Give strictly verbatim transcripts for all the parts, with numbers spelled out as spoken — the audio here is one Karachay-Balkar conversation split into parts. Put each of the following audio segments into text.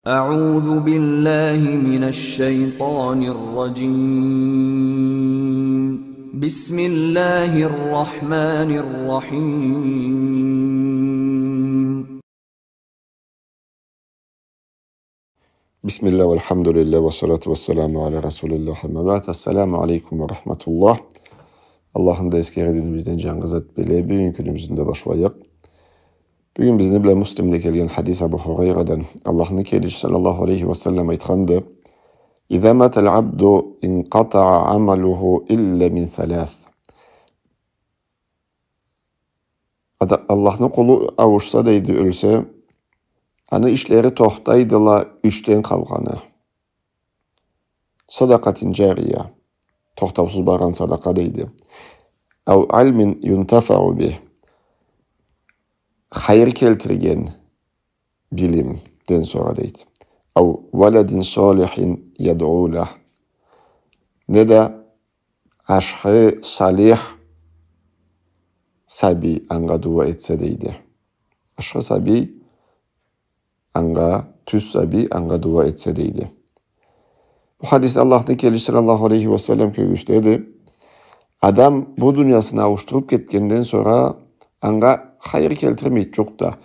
أعوذ بالله من الشيطان الرجيم. بسم الله الرحمن الرحيم. بسم الله والحمد لله والصلاة والسلام على رسول الله، أما بعد. السلام عليكم ورحمة الله. Аллахны да эсгере, динибизден джангы зат биле. Бюгюн кюнюбюзню да башлайыкъ. Бюгюн бизни бла Муслимде келген хадис Абу Хурайрадан. Аллахны келечиси саллаллаху алейхи ва саллам айтханды: إذا مات العبد انقطع عمله إلا من ثلاث. Ада-, Аллахны къулу ауушса, дейди, ёлсе, аны ишлери тохтайдыла ючден къалгъаны. صدقة جارية. Тохтаусуз баргъан садакъа, дейди. أو علم ينتفع به. Хайыр келтирген билимден сора, дейди. أو ولد صالح يدعو له. Неда ашхы салих сабий анга дуа этсе, дейди. Ашхы сабий анга, тюз сабий анга дуа этсе, дейди. Бу хадисде Аллахны келечиси саллаллаху алейхи ва саллам кёргюзтеди: адам бу дуниясын ауушдуруб кетгенден сора анга хайыр келтирмейди, джукъ да.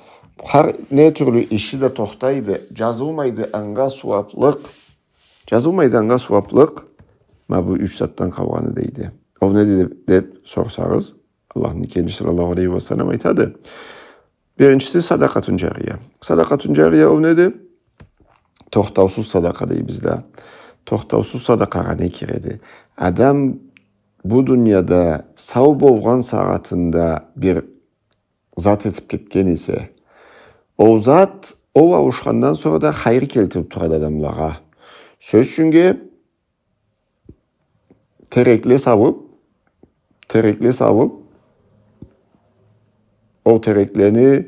Хар не тюрлю иши да тохтайды, джазылмайды анга сууаблыкъ. Джазылмайды анга сууаблыкъ ма бу юч затдан къалгъаны, дейди. Ол неди деб, деб сорсагъыз, Аллахны келечиси саллаллаху алейхи ва саллам айтады: Биринчиси, صدقة جارية. صدقة جارية ол неди? Тохтаусуз садакъа дейбиз да. Тохтаусуз садакъагъа не киреди? Адам бу дунияда сау болгъан сагъатында бир зат этиб кетген эсе, ол зат, ол ауушхандан сора да хайыр келтириб турады адамлагъа. Сёз ючюннге, терекле салыб, терекле салыб, ол тереклени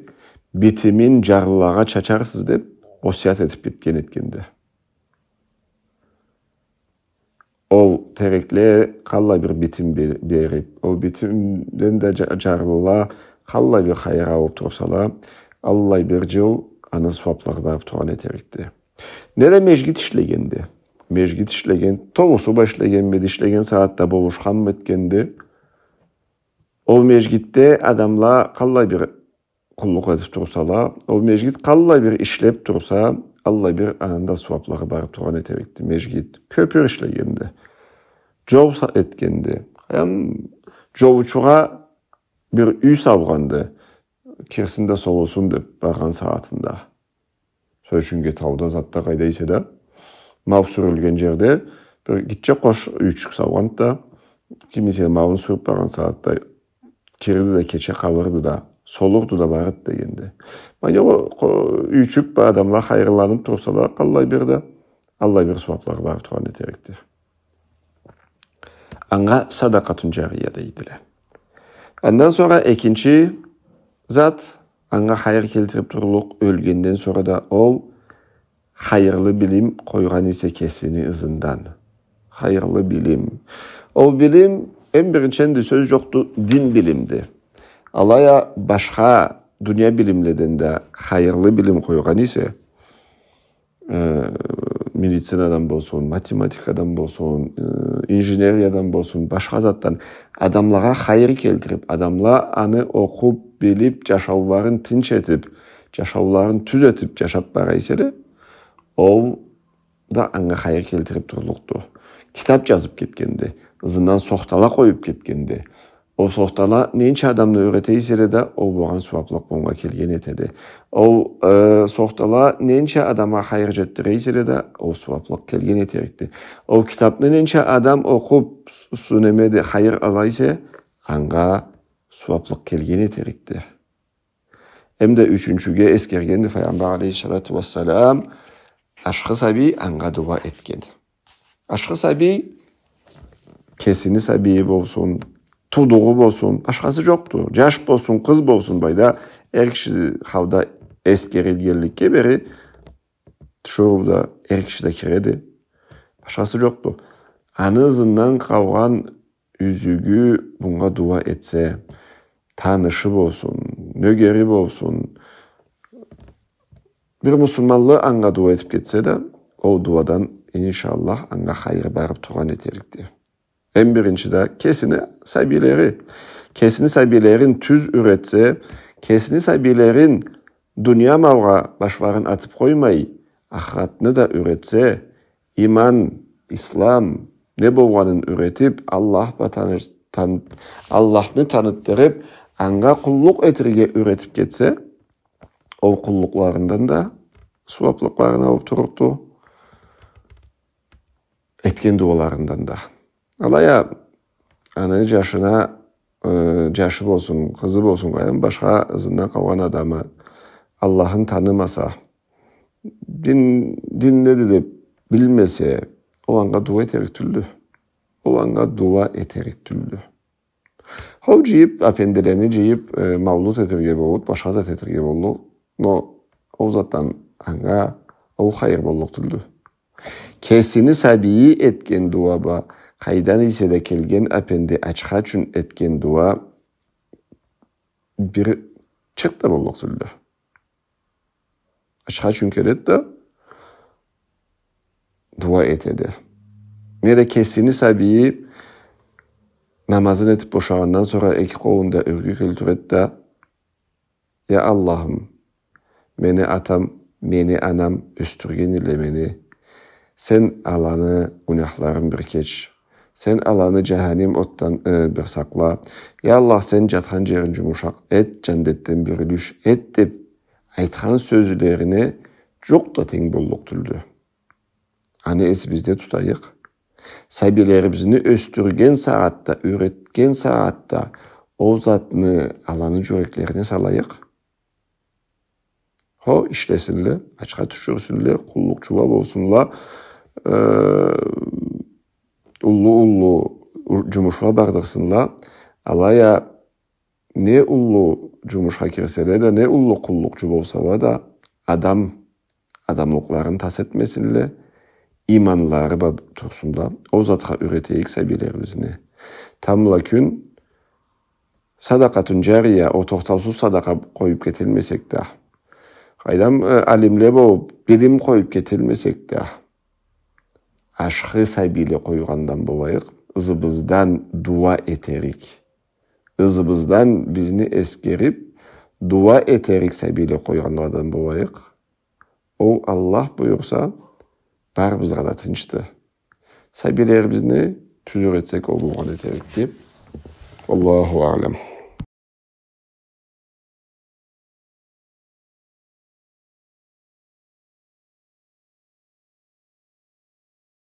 битимин джарлылагъа чачарсыз деб, осият этиб кетген этгенди. Ол терекле къаллай бир битим бе-, бериб, ол битимден да джа-, джарлыла къаллай бир хайыр алыб турсала, аллай бир джыл аны сууаблыгъы барыб тургъан этерикди. Неда межгит ишлегенди. Межгит ишлеген, толусу бла ишлегенмиди, ишлеген сагъатда болушханмы этгенди. Ол межгитде адамла къаллай бир къуллукъ этиб турсала, ол межгит къаллай бир ишлеб турса, аллай бир аны да сууаблыгъы барыб тургъан этерикди. Межгит, кёпюр ишлегенди. Джол са-, этгенди. Эм джолчугъа бир юй салгъанды. Кирсин да солусун деб баргъан сагъатында. Сёз ючюннге, тауда, затда, къайда эсе да, мал сюрюлген джерде бир гитче къош юйчюк салгъанды да, ким эсе малын сюрюб баргъан сагъатда кирирди да, кече къалырды да, солурду да, барырды дегенди. Ма ол къо-, юйчюк бла адамла хайырланыб турсала, къаллай бир да, аллай бир сууаблыгъы барыб тургъан этерикди. Анга صدقة جارية дейдиле. Андан сора экинчи зат, анга хайыр келтириб турлукъ, ёлгенден сора да, ол хайырлы билим къойгъан эсе кесини ызындан. Хайырлы билим. Ол билим, эм биринчи, энди сёз джокъду, дин билимди. Алай а башха дуния билимледен да хайырлы билим къойгъан эсе, э, медицинадан болсун, математикадан болсун, э, инженериядан болсун, башха затдан адамлагъа хайыр келтириб, адамла аны окъуб, билиб, джашауларын тынч этиб, джашауларын тюз этиб джашаб бара эселе, ол да анга хайыр келтириб турлукъду. Китаб джазыб кетгенди, ызындан сохтала къоюб кетгенди. Ол сохтала ненча адамны ёрете эселе да, ол болгъан сууаблыкъ онга келген этеди. Ол, э, сохтала ненча адамгъа хайыр джетдире эселе да, ол сууаблыкъ келген этерикди. Ол китабны ненча адам окъуб, с-, с-, немеди, хайыр ала эсе, анга сууаблыкъ келген этерикди. Эм да ючюнчюге эсгергенди Файгъамбар алейхиссалату уассалам, ашхы сабий анга дуа этген. Ашхы сабий, кесини сабийи болсун, туудугъу болсун, башхасы джокъду. Джаш болсун, къыз болсун, былайда эр киши халда эсгерилгенликге бери тиширыу да, эр киши да киреди. Башхасы джокъду. Аны ызындан къалгъан юзюгю бунга дуа этсе, танышы болсун, нёгери болсун, Бир муслиманлы анга дуа этип кетсе да, ол дуадан, иншаллах, анга хайыр барып тургъан этерикди. Эм биринчи да кесини сабийлери, кесини сабийлерин тюз юретсе, кесини сабийлерин дуния малгъа башларын атып къоймай, ахыратны да юретсе, иман, ислам не болгъанын юретип, Аллах бла таныш-, тан-, Аллахны таныттырып, анга къуллукъ этерге юретип кетсе, ол къуллукъларындан да сууаплыкъларын алып турлукъду, этген дуаларындан да. Алай а, аны жашына, э, жашы болсун, къызы болсун, къайдам, башха ызындан къалгъан адамы Аллахын танымаса, дин, дин неди деп билмесе, ол анга дуа этерик тюлдю. Ол анга дуа этерик тюлдю. Хо, жыйып, апендилени жыйып, э, маулут этерге боллукъ, башха зат этерге боллукъ. Но ол затдан анга ол хайыр боллукъ тюлдю. Кесини сабийи этген дуа бла, къайдан эсе да келген апенди ачха ючюн этген дуа бир чырт да боллукъ тюлдю. Ачха ючюн келеди да дуа этеди. Неда кесини сабийи намазын этип бошагъандан сора эки къолун да ёрге кёлтюреди да: «Я Аллахым, мени атам, мени анам ёсдюрген эдиле мени. Сен аланы гюнахларын бир кеч. Сен аланы жаханим отдан, э, бир сакъла. Я Аллах, сен жатхан жерин жумушакъ эт, жаннетден бир юлюш эт», — деп айтхан сёзлерине жукъ да тенг боллукъ тюлдю. Аны эсибизде тутайыкъ. Сабийлерибизни ёсдюрген сагъатда, юретген сагъатда ол затны аланы жюреклерине салайыкъ. Хо, ишлесинле, ачха тюшюрсюнле, къуллукъчула болсунла, э, уллу-уллу ур-, жумушла бардырсынла. Алай а не уллу жумушха кирселе да, не уллу къуллукъчу болсала да, адам, адамлыкъларын тас этмесинле, иманлары бла турсунла. Ол затха юретейик сабийлерибизни. Тамбла кюн садакъатун жария, ол тохтаусуз садакъа къоюп кетелмесек да, къайдам, э, алимле болуп, билим къоюп кетелмесек да, ашхы сабийле къойгъандан болайыкъ, ызыбыздан дуа этерик. Ызыбыздан бизни эсгерип, дуа этерик сабийле къойгъанладан болайыкъ. Ол, Аллах буюрса, барыбызгъа да тынчды. Сабийлерибизни тюз юретсек, ол болгъан этерикди. Аллаху аълам.